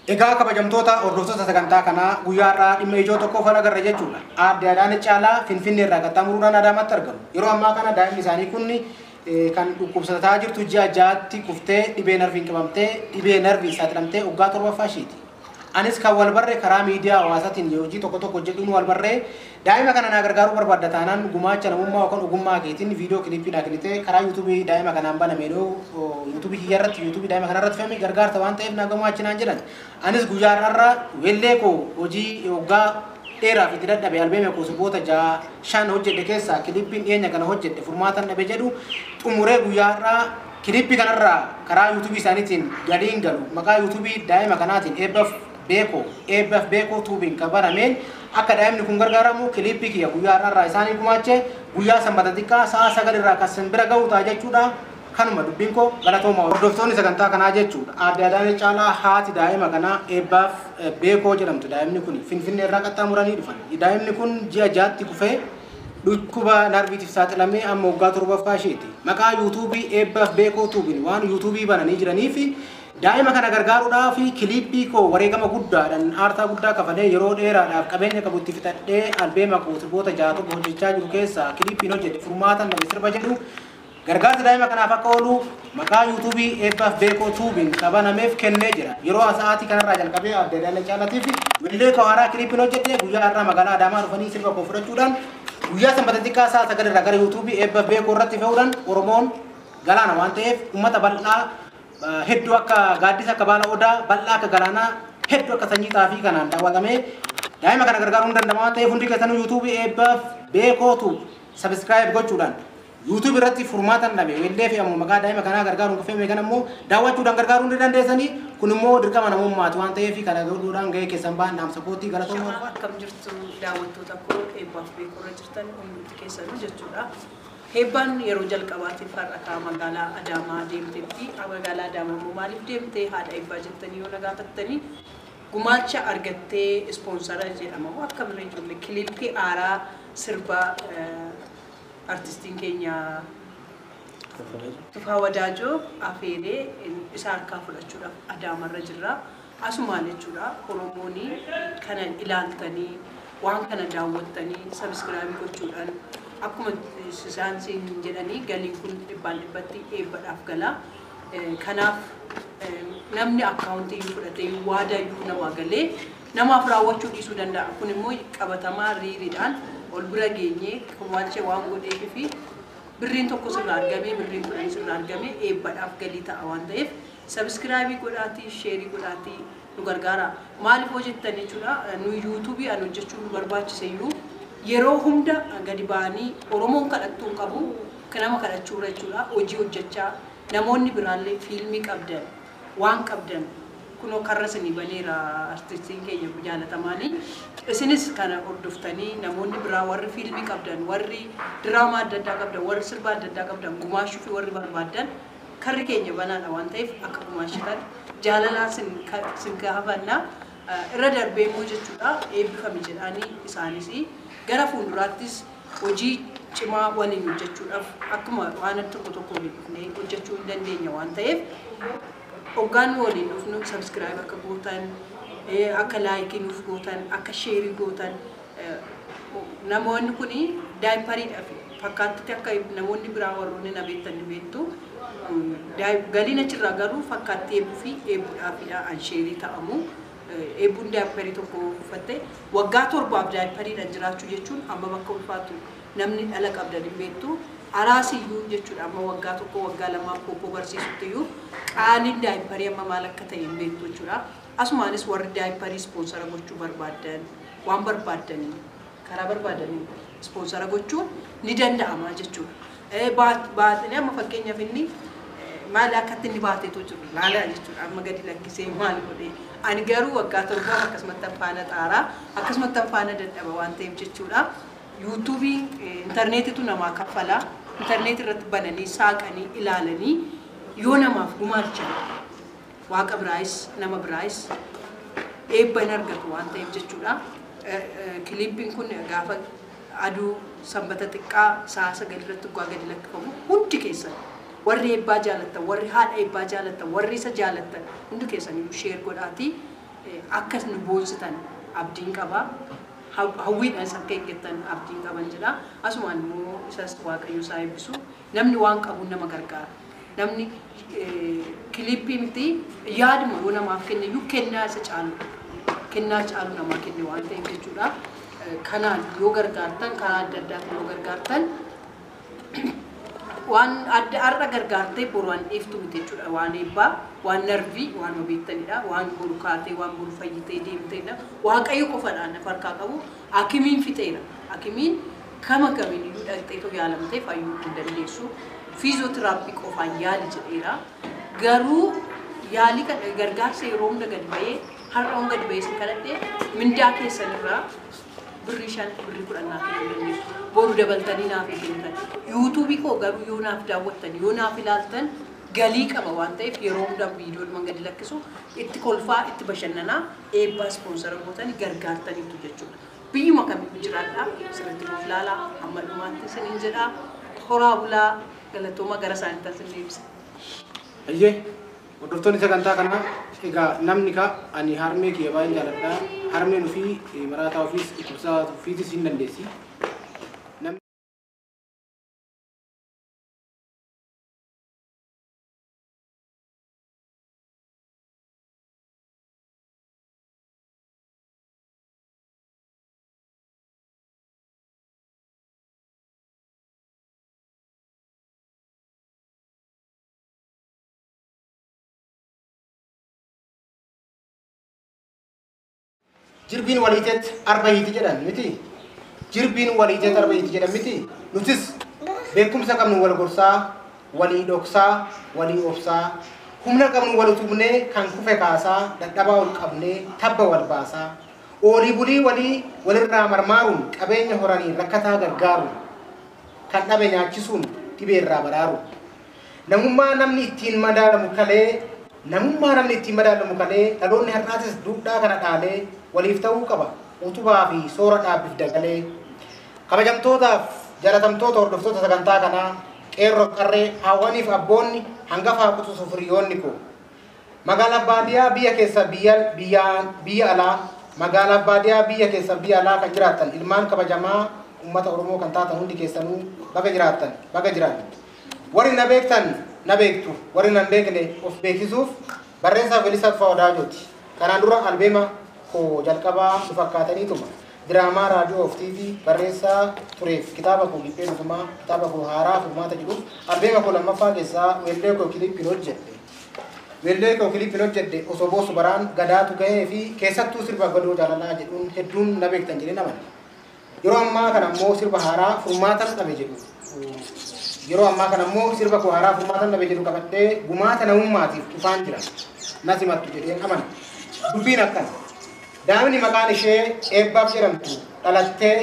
Egaa kabajamtoota hordoftoota sagantaa kanaa, guyyaa har'aa dhimma ijoo tokko of agarra jechuudha. Aadde Adaanech Caalaa Finfinnee irraa qaxxaamuruudhaan Adaamaatti argamu. Yeroo ammaa kana daa'imni isaanii kun kan dhukkubsataa jirtu ji'a 6tti kuftee dhibee narviin qabamtee, dhibee narviin saaxilamtee waggaa 7ffaa isheeti. Anis kan wal barre karaa miidiyaa hawaasaatiin hojii tokko tokko hojjedhuun wal barree, daa'ima kana naa gargaaruu barbaadda taanaan gumaacha namummaa yookaan ogummaa keetiin viidiyoo kilippii naa kennitee karaa yuutuubii daa'ima kanaan baname yuutuubii kiyya irratti, yuutuubii daa'ima kana irratti fe'ame gargaarta waan ta'eef naa gumaachi naan jedhan. Anis guyyaa har'arra weellee koo hojii waggaa dheeraaf itti dadhabe, albeeme koo sirboota 6 5 hojjedhe keessaa kilippiin dhiyeenya kana hojjedhe "Furmaatan Dhabe" jedhu xumuree, guyyaa har'aa kilippii kanarraa karaa yuutuubii isaaniitiin galiin galu maqaa yuutuubii daa'ima kanaatiin Eebbaaf Beekoo, Eebbaaf Beekoo Tuubiin kan banameen akka daa'imni kun gargaaramu kilippii kiyya guyyaa har'arraa isaanii gumaache. Guyyaa Sanbata xiqqaa sa'a 9 irraa kan sin bira ga'u ta'a jechuudha. Kanuma dubbiin koo, galatooma hordoftoonni sagantaa kanaa jechuudha. Aadde Adaanech Caalaa, haati daa'ima kanaa Eebbaaf Beekoo jedhamtu, daa'imni kun Finfinnee irraa qaxxaamuranii dhufan. Daa'imni kun ji'a 6tti kufee dhukkuba narviitiif saaxilamee amma waggaa 7ffaa isheeti. Maqaa yuutuubii Eebbaaf Beekoo Tuubiin waan yuutuubii bananii jiranii fi daa'ima kana gargaaruudhaaf kiliippii koo wareegama guddaadhaan, aarsaa guddaa kafalee, yeroo dheeraadhaaf qabeenya qabu itti fixadhee, albeema koo sirboota 6 7 hojjechaa jiru keessaa kiliippiin hojjedhe "Furmaatan Dhabe" sirba jedhu gargaarsa daa'ima kanaaf akka oolu maqaa yuutuubii Eebbaaf Beekoo Tuubiin qabanameef kennee jira. Yeroo sa'aatii kanarraa jalqabee Aadde Adaanech Caalaatiif weellee koo haaraa kiliippiin hojjedhe guyyaa har'aa magaalaa Adaamaa dhufanii sirba koo fudhachuudhaan guyyaa Sanbata xiqqaa sa'a 9 irraa gara yuutuubii Eebbaaf Beekoo irratti fe'uudhaan, Oromoon galaana waan ta'eef uummata bal'aa hedduu akka gaaddisa akka baala odaa, bal'aa akka galaanaa, hedduu akka sanyii xaafii kanaan daawwatamee daa'ima kana gargaaruu hin danda'ama waan ta'eef, hundi keessanuu yuutuubii Eebbaaf Beekoo Tube subscribe gochuudhaan yuutuubii irratti "Furmaatan Dhabe" weellee fe'amu maqaa daa'ima kanaa gargaaruun fe'ame kana immoo daawwachuudhaan gargaaruu ni dandeessanii. Kun immoo dirqama namummaati waan ta'eef kana godhuudhaan gahee keessan ba'an dhaamsa kootii. Galatooma. Shamaa, akkam jirtu daawwattoota koo Eebbaaf Beekorra jirtan hundumti keessanuu jechuudha. Eebbaan yeroo jalqabaatiif har'a kaa magaalaa Adaamaa deemteetti. Magaalaa Adaamaa immoo maaliif deemte haadha eebbaa jettanii yoo na gaafattanii, gumaacha argattee, ispoonsara jedhama moo akka birree ijoollee, kiliippii haaraa sirba artistiin keenya Tufaa Wadaajoo afeeree isa harkaa fudhachuudhaaf Adaamarra jirra. Asumaan jechuudha, Oromooni kana ilaaltanii, waan kana daawwattanii, subscribe gochuudhaan akkuma isaan siin jedhanii galiin kun dhibbaan dhibbatti eebbadhaaf gala. Kanaaf namni akkaawuntii iyyuu fudhatee waadaa iyyuu namaa galee namaaf raawwachuu dhiisuu danda'a. Kun immoo qabatamaa riiriidhaan ol bira geenyee gumaacha waan godheefii fi birriin 1 sirraa argamee, birriin 10 sirraa argamee eebbadhaaf galii ta'a waan ta'eef subscribe godhaatii, share godhaatii nu gargaara. Maaliif hojjettan jechuudha, nu yuutuubii an hojjechuun nu barbaachise iyyuu yeroo hunda gadi ba'anii Oromoon kadhattuu hin qabu, nama kadhachuurra jechuudha, hojii hojjechaa namoonni biraallee fiilmii qabdan, waan qabdan kunoo karra isinii baneera artistiin keenya jaalatamaanii. Isinis kana hordoftanii namoonni biraa warri fiilmii qabdan, warri diraamaa adda addaa qabdan, warri sirba adda addaa qabdan, gumaashuu fi warri barbaaddan karri keenya banaadha waan ta'eef akka gumaashitan jaalalaa sin gaafannaa. Irra darbee immoo jechuudha, eebbifame jedhanii isaanis gara fuulduraattis hojii cimaa waliin hojjechuudhaaf akkuma waan tokko tokko waliin dhufnee hojjechuu hin dandeenya waan ta'eef, hoggaan nu waliin dhufnu subscribe akka gootan, akka like nuuf gootan, akka share gootan. Namoonni kun daayipariidhaaf fakkaattitti akka namoonni biraa warroonni na beektan ni beektu. Galiin achirraa garuu fakkaattii eebbuu fi eebbuudhaafidha an share ta'amu. Eebbuun daayiparii tokko uffatte waggaa 7f daayipariidhaan jiraachuu jechuun hammam akka ulfaatu namni dhala qabdan hin beektu. Araasiyyuu jechuudha, amma waggaa 1 waggaa 2 poopoo barsiisutti iyyuu qaaliin daayiparii amma maal akka ta'e hin beektu jechuudha. Asumaanis warri daayiparii ispoonsara gochuu barbaaddan, waan barbaaddanii karaa barbaadanii ispoonsara gochuun ni danda'ama jechuudha. Baatanii amma fakkeenyaaf inni maal akkatti inni baateetu jiru laalaa jechuudha, amma gadi lakkisee maal godhee. Ani garuu waggaa 7f akkasumatti faana xaaraa, akkasumatti faana dadhaba waan ta'eef jechuudha. Yuutuubiin intarneetitu namaa kaffalaa, intarneetii irratti bananii saaqanii ilaalanii yoo namaaf gumaalchan waaqa biraayis nama biraayis eebba hin argatu waan ta'eef jechuudha. Kiliippiin kun gaafa aduu Sanbata xiqqaa sa'a 9 irratti dhugaa gadi lakkifamu, hundi keessan warri eebbaa jaalattan, warri haadha eebbaa jaalattan, warri isa jaalattan hundi keessan iyyuu share godhaatii. Akkas nu boonsitan abdiin qaba. Hawwiidhaan akka eeggattan abdiin qaban jedha. Asumaan immoo isas Waaqayyo isaa eebbisu. Namni waan qabuun nama gargaara. Namni kilippii miti yaaduma yoo namaaf kenne iyyuu kennaa isa caalu. Kennaa caalu namaa kenne waan ta'eef jechuudha. Kanaan yoo gargaartan, karaa adda addaatiin yoo gargaartan, waan adda har'a gargaartee boru waan dhiiftu miti jechuudha. Waan eebbaa, waan narvii, waan beektanidha. Waan boru kaatee, waan boru fayyitee deemtedha. Waaqayyo qofadhaan lafa harkaa qabu. Hakimiin fixeera. Hakimiin kama kamiin iyyuu dhaqxeetoo yaalamtee fayyuu hin dandeessu. Fiizootiraappii qofaan yaali jedheera. Garuu yaalii kana gargaarsa yeroo hunda gadi ba'ee har'a hunda gadi ba'ee isin kadhadhee mindaa keessanirraa birrii 5, birrii 10 naaf kennuu dandeessu. Boru dabaltanii naaf kennitan. Yuutuubii koo garuu yoo naaf daawwattan, yoo naaf ilaaltan galii qaba waan ta'eef yeroo hunda viidiyoo gadi lakkisu itti kolfaa, itti bashannanaa, eebbaa ispoonsara gootanii gargaartaniitu jechuudha. Biyyuma kamiyyuu jiraadhaa, sirriitti nuuf ilaalaa, hamma dhumaatti isiniin jedhaa, horaa bulaa, galatooma gara isaaniitti isin deebisa. Ayyee, hordoftoonni sagantaa kanaa, egaa namni ka ani harmee kiyya baay'een jaaladha. Harmeen ofii maraataa ofiis dhukkubsataa ofiitis hin dandeessi. Jirbiin waliiteet arba hiiti jedhan miti. Jirbiin waliiteet arba hiiti jedhan miti. Nutis beekumsa qabnu wal gorsaa, walii dhoksaa, walii obsaa, humna qabnu wal utubnee kan kufe kaasaa, dadhabaa ol qabnee tabba wal baasaa, oolii bulii walii walirraa marmaaruun qabeenya horanii rakkataa gargaaruun, kan dhabe nyaachisuun dhibeerraa baraaruun. Namummaa namni ittiin madaalamu kalee, namummaa namni ittiin madaalamu kalee, dhaloonni har'aatis duudhaa kana dhaalee waliif ta'uu qaba. Utubaa fi soora dhaabbiif dagalee. Kabajamtootaaf jaalatamtoota hordoftoota sagantaa kanaa, qeerroo qarree, haawwaniif abboonni, hangafaa quxisuu hiriyoonni koo. Magaalaa baadiyyaa biyya keessa biyya alaa, magaalaa baadiyyaa biyya keessa biyya alaa kan jiraattan ilmaan kabajamaa uummata Oromoo kan taatan hundi keessanuu baga jiraattan, baga jiraattan. Warri na beektan na beektu, warri na hin beekne of beeksisuuf barreessaa Weellisaa Tufaa Wadaajooti. Kanaan dura albeema koo jalqabaa nu fakkaataniituma. Diraamaa raadiyoo of TV barreessaa tureef kitaaba koo Giphee Dhugumaa, kitaaba koo haaraa furmaata jedhuuf albeema koo lammaffaa keessaa weellee koo kiliippiin hojjedhe. Weellee koo kiliippiin hojjedhe osoo boosu baraan gadaatu gahee fi keessattuu sirba gadoo jaalalaa jedhuun hedduun na beektan jedhee namani. Yeroo ammaa kana immoo sirba haaraa furmaatan dhabe jedhu. Yeroo ammaa kana immoo sirba koo haaraa furmaatan dhabe jedhu qabadhee gumaata namummaatiif dhufaan jira. Na simattu jedheen amana. Dubbiin akkana. Daa'imni maqaan ishee Eebbaaf jedhamtu dhalattee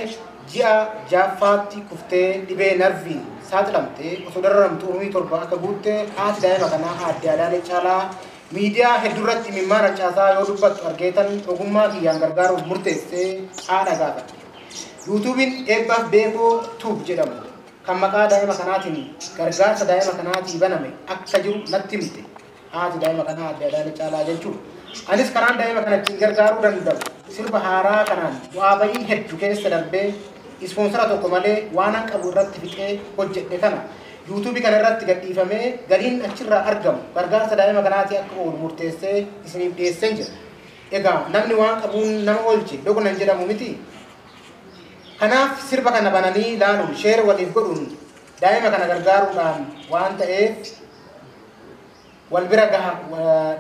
ji'a ja'affaatti kuftee dhibee narviin saaxilamtee osoo dararamtu umurii 7 akka guutte haati daa'ima kanaa aadde Adaanech Caalaa miidiyaa hedduurratti imimmaan harcaasaa yoo dubbattu argeetan ogummaa kiyyaan gargaaruuf murteessee haadha gaafadhe. Yuutuubiin Eebbaaf Beekoo Tuub jedhamu kan maqaa daa'ima kanaatiin gargaarsa daa'ima kanaatii baname akka jiru natti himte. Haati daa'ima kanaa aadde Adaanech Caalaa jechuudha. Anis karaan daa'ima kana ittiin gargaaruu danda'u sirba haaraa kanaan bu'aa bayii hedduu keessa darbee ispoonsara tokko malee waan an qabu irratti fixee hojjedhe kana yuutuubii kana irratti gadhiifamee galiin achirraa argamu gargaarsa daa'ima kanaatii akka oolu murteessee isiniif dhiyeesseen jira. Egaa namni waan qabuun nama oolche dogonan jedhamu miti. Kanaaf sirba kana bananii ilaaluun sheer waliif godhuun daa'ima kana gargaaruudhaan waan ta'eef wal bira gaha.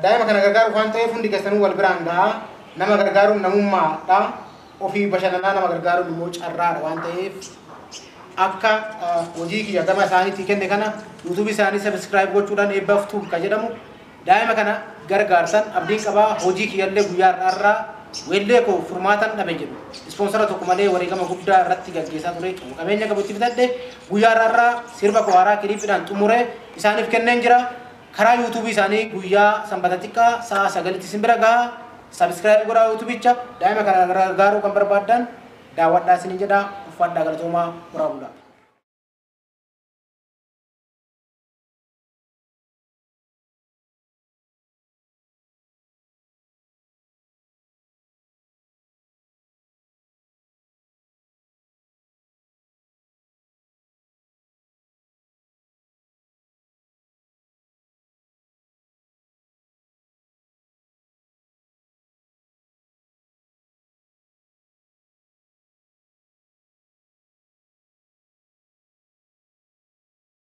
Daa'ima kana gargaaruuf waan ta'eef hundi keessanuu wal biraan gaha. Nama gargaaruun namummaadha. Ofii bashannanaa nama gargaaruun immoo carraadha waan ta'eef akka hojii kiyya gama isaaniitti kenne kana yuutuubii isaanii sabiskiraayib gochuudhaan Eebbaaf Tuub kan jedhamu daa'ima kana gargaarsan abdiin qabaa. Hojii kiyyallee guyyaa har'aarraa weellee koo furmaatan dhabe jedhu ispoonsara tokko malee wareegama guddaa irratti gaggeessaa ture qabu qabeenya qabu itti bitadhe guyyaa har'aarraa sirba koo haaraa kiliippiidhaan xumuree isaaniif kenneen jira. Karaa yuutuubii isaanii guyyaa sanbata xiqqaa sa'a 9tti isin bira gaha. Sabiskiraayib godhaa yuutuubicha. Daa'ima kana gargaaruu kan barbaaddan daawwadhaa isiniin jedha. Uffadhaa, galatoomaa, horaa bulaa.